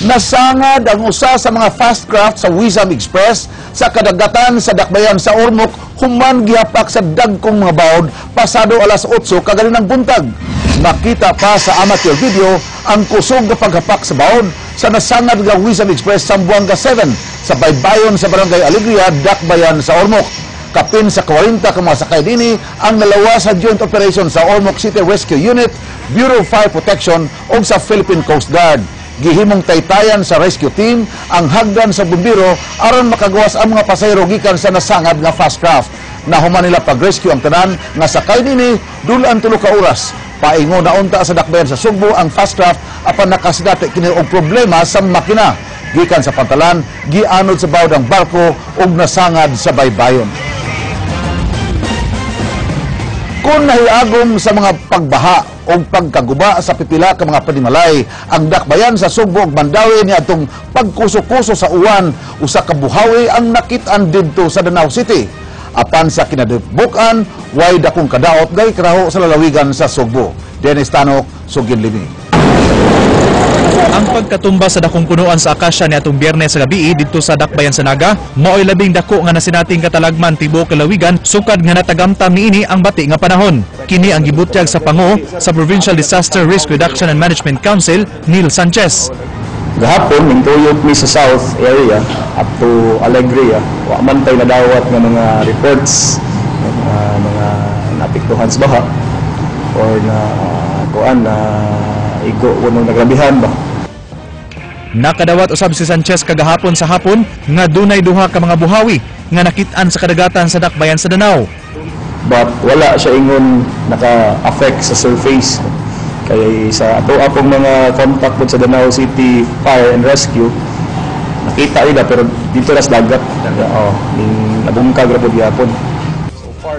Nasangad ang usa sa mga fast craft sa Wisam Express sa kadagatan sa dakbayan sa Ormoc human gihapak sa dagkong mga bawd pasado alas 8 kaganinang buntag. Makita pa sa amateur video ang kusog nga paghapak sa bawd sa nasangad nga Wisam Express Zamboanga 7 sa baybayon sa Barangay Alegria, dakbayan sa Ormoc. Kapin sa 40 ka mga sakay dinhi ang nalawas sa joint operation sa Ormoc City Rescue Unit, Bureau of Fire Protection ug sa Philippine Coast Guard. Gihimong taytayan sa rescue team ang hagdan sa bumbero aron makagawas ang mga pasahero gikan sa nasangad nga fast craft. Nahuman nila pag-rescue ang tanan nga sakay dinhi dulaan 3 ka oras. Paingon na unta sa dakbayan sa Sugbo ang fast craft apan nakasinati kini og problema sa makina. Gikan sa pantalan, gianod sa bawd ang barko ug nasangad sa baybayon. Kung nahiagom sa mga pagbaha o pagkaguba sa pipila ka mga panimalay, ang dakbayan sa Sugbo ug Mandaue niadtong pagkuso-kuso sa uwan, usa ka buhawi ang nakit-an didto sa Danao City. Apan sa kinadibukan, way dakong kadaot gay kraho sa lalawigan sa Sugbo. Dennis Tanok, Sugin Limi. Ang pagkatumba sa dakong punuan sa akasya niadtong Biyernes sa gabi didto sa Dakbayan sa Naga, mao'y labing dako nga nasinating katalagman tibuok lalawigan sukad nga natagamtam niini ang bati nga panahon. Kini ang gibutyag sa pango sa Provincial Disaster Risk Reduction and Management Council, Neil Sanchez. Gahapon, ningtuyok mi sa south area up to Alegria. Wa man tay nadawat nga mga reports mga naapektuhan sa baha or na kuan na igo unong nagrabihan ba. Nakadawat usab si Sanchez kagahapon sa hapon nga dunay duha ka mga buhawi nga nakit-an sa kadagatan sa Dakbayan sa Danao. But wala siya ingon naka-affect sa surface. Kaya sa ato akong mga contact po sa Danao City Fire and Rescue, nakita nila pero dito ra sa dagat. Oh, ning nabungkag ra pud gyapon.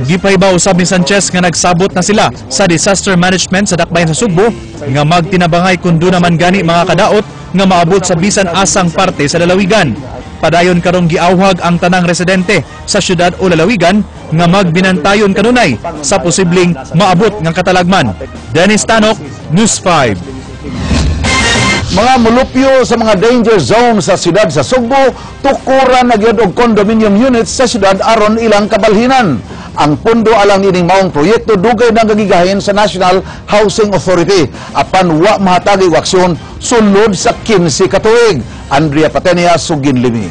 Gipahibaw usab ni Sanchez nga nagsabot na sila sa disaster management sa Dakbayan sa Sugbo nga magtinabangay kung duna man gani mga kadaot nga maabot sa bisan asang parte sa lalawigan. Padayon karong giawhag ang tanang residente sa syudad o lalawigan nga magbinantayon kanunay sa posibleng maabot nga katalagman. Dennis Tanok, News 5. Mga mulupyo sa mga danger zone sa siyudad sa Sugbo, tukuran na gyud og condominium units sa siyudad aron ilang kabalhinan. Ang pondo alang niining maong proyekto dugay nang gagigahin sa National Housing Authority apan wa mahatagi og aksyon sulod sa 15 ka tuig. Andrea Patenia, Sugin Limi.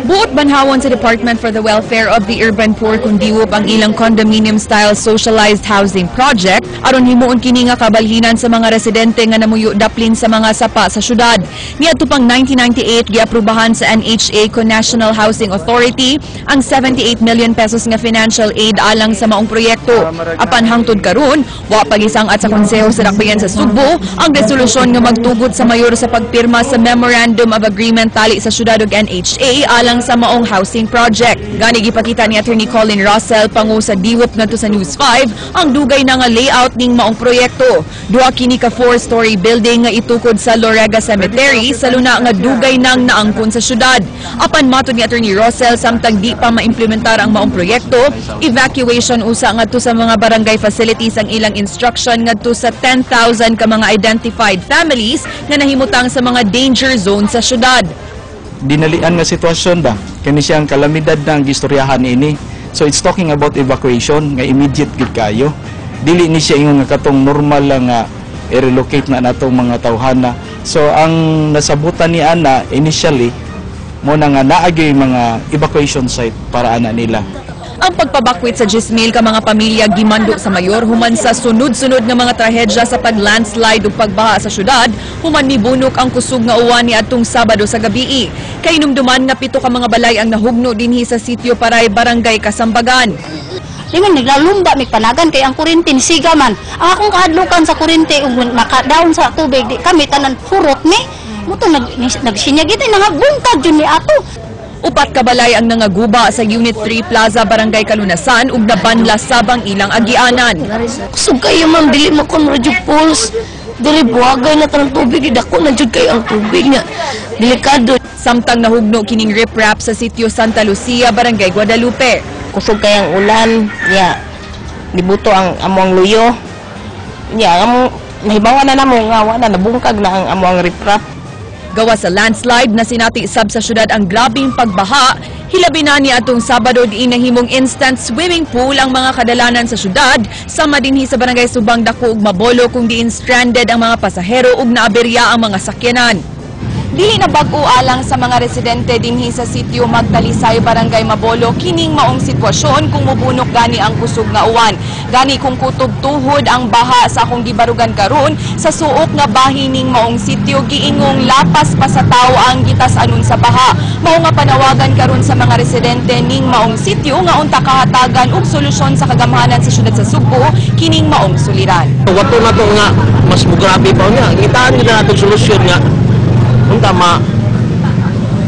Buot banhawon sa Department for the Welfare of the Urban Poor kung DWUP ang ilang condominium-style socialized housing project aron himuon kini nga kabalhinan sa mga residente nga namuyo daplin sa mga sapa sa syudad. Niadto pang 1998, giaprubahan sa NHA kon National Housing Authority ang 78 million pesos nga financial aid alang sa maong proyekto. Apan hangtod karon, wa pa gisang-at sa Konseho sa Dakbayan sa Sugbo ang resolusyon nga magtugot sa mayor sa pagpirma sa Memorandum of Agreement tali sa syudad ug NHA alang sa maong housing project. Gani gipakita ni Attorney Colin Russell, pangu sa DWUP, ngadto sa News 5 ang dugay na nga layout ning maong proyekto. Duha kini ka four-story building nga itukod sa Lorega Cemetery sa luna nga dugay nang naangkon sa syudad. Apan matod ni Attorney Russell, samtang di pa maimplementar ang maong proyekto, evacuation usa ngadto sa mga barangay facilities ang ilang instruction ngadto sa 10,000 ka mga identified families nga nahimutang sa mga danger zone sa syudad. Dinalian nga sitwasyon ba, kani siyang kalamidad na ang gistoryahan ini, so it's talking about evacuation nga immediate gid kayo. Dili ni siya ingon nga katong normal lang nga i-relocate na natong mga tawhana. So ang nasabutan ni ana initially mo na nga naagay mga evacuation site para ana nila. Ang pagpabakwit sa 10,000 ka mga pamilya gimando sa mayor human sa sunod-sunod nga mga trahedya sa pag-landslide ug pagbaha sa syudad human mibunok ang kusog nga uwan niadtong Sabado sa gabii. Kahinumduman nga 7 ka mga balay ang nahugno dinhi sa sitio Paray, Barangay Kasambagan. Lingon naglalumba mig panagan kay ang kuryente ni siga man. Ang akong kahadlukan sa kuryente ug maka-down sa tubig, di kami tanan hurot ni. Muto nag nagsinya gid nangagbungkag jud ni ato. 4 ka balay ang nangaguba sa Unit 3 Plaza, Barangay Kalunasan ug nabanla sabang ilang agianan. Kusog kayo, ma'am, dili mo kon radyo pulse. Dili buhagay na tanang tubig, di dako na jud kayo ang tubig nga. Delikado. Samtang nahugno kining riprap sa sitio Santa Lucia, Barangay Guadalupe. Kusog kayang ulan, ya. Nibuto ang among luyo. Ya, among Nahibawan na namo nga wa na, nabungkag na ang amo ang riprap. Gawa sa landslide na sinati sab sa syudad ang grabing pagbaha, hilabi na ni atong Sabado diin nahimong instant swimming pool ang mga kadalanan sa syudad, sama dinhi sa Barangay Subang Dako ug Mabolo kung diin stranded ang mga pasahero ug naaberya ang mga sakyanan. Dili na bag-o alang sa mga residente dinhi sa sitio Magtalisay, Barangay Mabolo, kining maong sitwasyon kung mubunok gani ang kusog nga uwan. Gani kung kutob tuhod ang baha sa akong gibarugan karon sa suok nga bahining maong sitio, giingong lapas pa sa tawo ang gitas-anon sa baha. Mao nga panawagan karon sa mga residente ning maong sitio nga unta kahatagan og solusyon sa kagamhanan sa syudad sa Sugbo kining maong suliran. Wato na to nga mas mugrabe pa niya. Ngitaan gyud na natong solusyon nga unta ma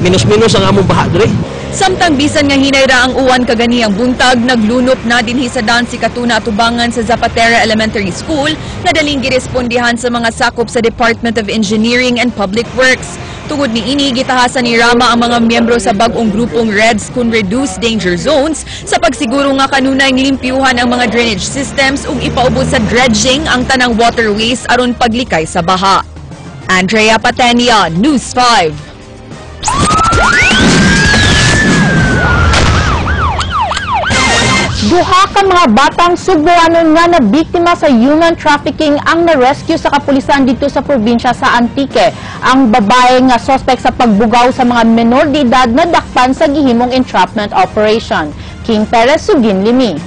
minus-minus ang among baha diri. Samtang bisan nga hinay ra ang uwan kaganiyang buntag, naglunop na dinhi sa daan si Katuna atubangan sa Zapatera Elementary School na daling girespondihan sa mga sakop sa Department of Engineering and Public Works. Tungod ni ini, gitahasan ni Rama ang mga miyembro sa bag-ong grupong REDS kun Reduce Danger Zones sa pagsiguro nga kanunay limpyuhan ang mga drainage systems ug ipaubos sa dredging ang tanang waterways aron paglikay sa baha. Andrea Patenia, News 5. Duha ka mga batang Sugbuanon nga nabiktima sa human trafficking ang na-rescue sa kapulisan dito sa probinsya sa Antique. Ang babae nga suspect sa pagbugaw sa mga menor de edad na dakpan sa gihimong entrapment operation. King Perez, Sugin Limi.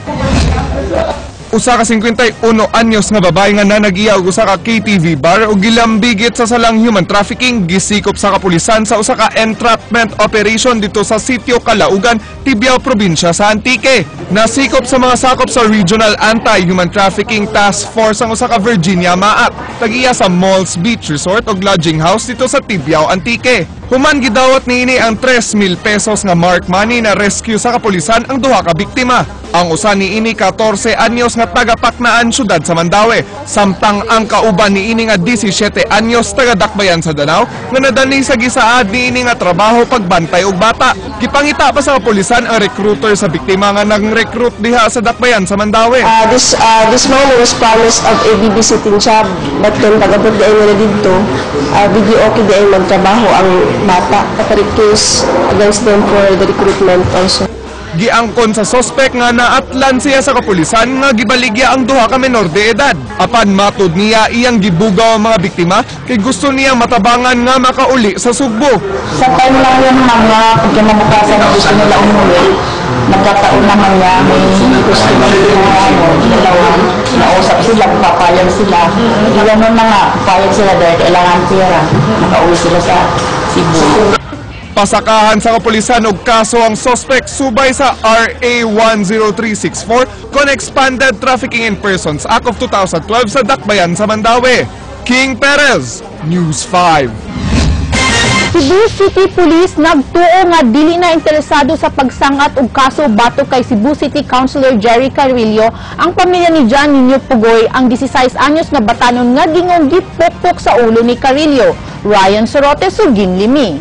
Usa ka 51 anyos nga babae nga nanagiya og usa ka KTV bar ug gilambigit sa salang human trafficking gisikop sa kapulisan sa usa ka entrapment operation dito sa sitio Kalaugan, Tibiao, probinsya sa Antique. Nasikop sa mga sakop sa Regional Anti-Human Trafficking Task Force ang usa ka Virginia Maat, tag-iya sa Malls Beach Resort ug Lodging House dito sa Tibiao, Antique. Human gidawat niini ang 3,000 pesos nga mark money na rescue sa kapulisan ang duha ka biktima. Ang usa niini 14 anyos nga taga-Paknaan, syudad sa Mandaue, samtang ang kauban niini nga 17 anyos taga Dakbayan sa Danao nga nadani sa gisaad niini nga trabaho pagbantay og bata. Gipangita pa sa kapulisan ang recruiter sa biktima nga nang-recruit diha sa Dakbayan sa Mandaue. This minor was promised of a babysitting job, but then pag-abot di ay nila dito, video okay di ay magtrabaho ang bata. Separate case against them for the recruitment also. Giangkon sa sospek nga naatlan siya sa kapulisan nga gibaligya ang duha ka menor de edad. Apan matud niya iyang gibugaw ang mga biktima kay gusto niyang matabangan nga makauli sa Sugbo. Sa time lang yun, ma'am, nga pag kinabukasan na gusto nila umuwi, nagkataon naman niya may gusto nila ano, dalawa, nausap sila, papayag sila. Iwan nun na nga, papayag sila dahil kailangan pera. Nakauwi sila sa Cebu. Pasakahan sa kapulisan og kaso ang sospek subay sa RA 10364 kon Expanded Trafficking in Persons Act of 2012 sa Dakbayan sa Mandaue. King Perez, News 5. Cebu City Police nagtuo nga dili na interesado sa pagsangat og kaso batok kay Cebu City Councilor Jerry Carrillo ang pamilya ni John Nino Pugoy, ang 16 anyos nga batanon nga gingong gipukpok sa ulo ni Carrillo. Ryan Sorote, Sugin Limi.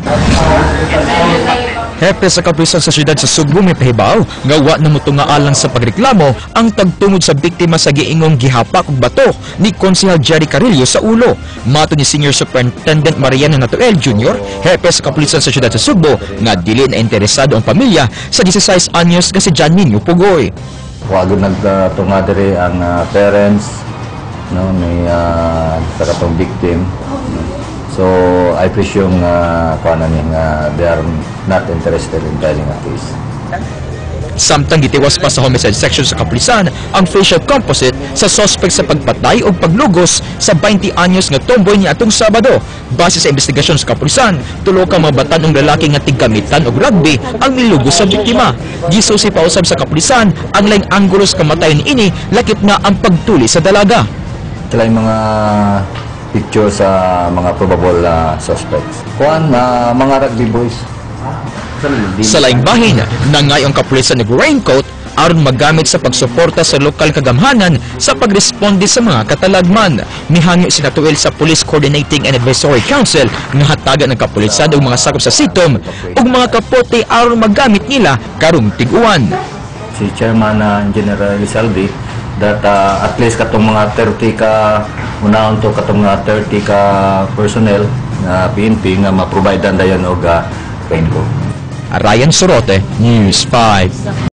Hepe sa kapulisan sa syudad sa Sugbo may pahibaw nga wa na motunga alang sa pagreklamo ang tagtungod sa biktima sa giingong gihapak og bato ni Konsehal Jerry Carrillo sa ulo. Mato ni Senior Superintendent Mariano Natuel Jr., hepe sa kapulisan sa syudad sa Sugbo, nga dili na interesado ang pamilya sa 16 anyos nga si John Nino Pugoy. Wa gud nagtunga diri ang parents, no, ni sa katong victim, no. So I presume nga kuan na ni nga they are not interested in filing a case. Samtang gitiwas pa sa homicide section sa kapulisan ang facial composite sa suspect sa pagpatay o paglugos sa 20 anyos nga tomboy ni atong Sabado. Base sa investigasyon sa kapulisan, tulo ka mga batanong lalaki nga tiggamitan og rugby ang nilugos sa biktima. Gisusi pa usab sa kapulisan ang laing anggulo sa kamatayon niini, lakip na ang pagtuli sa dalaga. Sila yung mga picture sa mga probable suspects. Kuan mga rugby boys. Sa laing bahin, nangay ang kapulisan og raincoat aron magamit sa pagsuporta sa lokal kagamhanan sa pagresponde sa mga katalagman. Mihangyo si Natuel sa Police Coordinating and Advisory Council nga hatagan ng kapulisan og mga sakop sa sitom ug mga kapote aron magamit nila karong tig-uwan. Si Chairman Engineer Elizalde That at least katong mga 30 ka unahon to, katong mga 30 ka personnel nga PNP nga ma-provide dayon og raincoat. Ryan Sorote, News 5.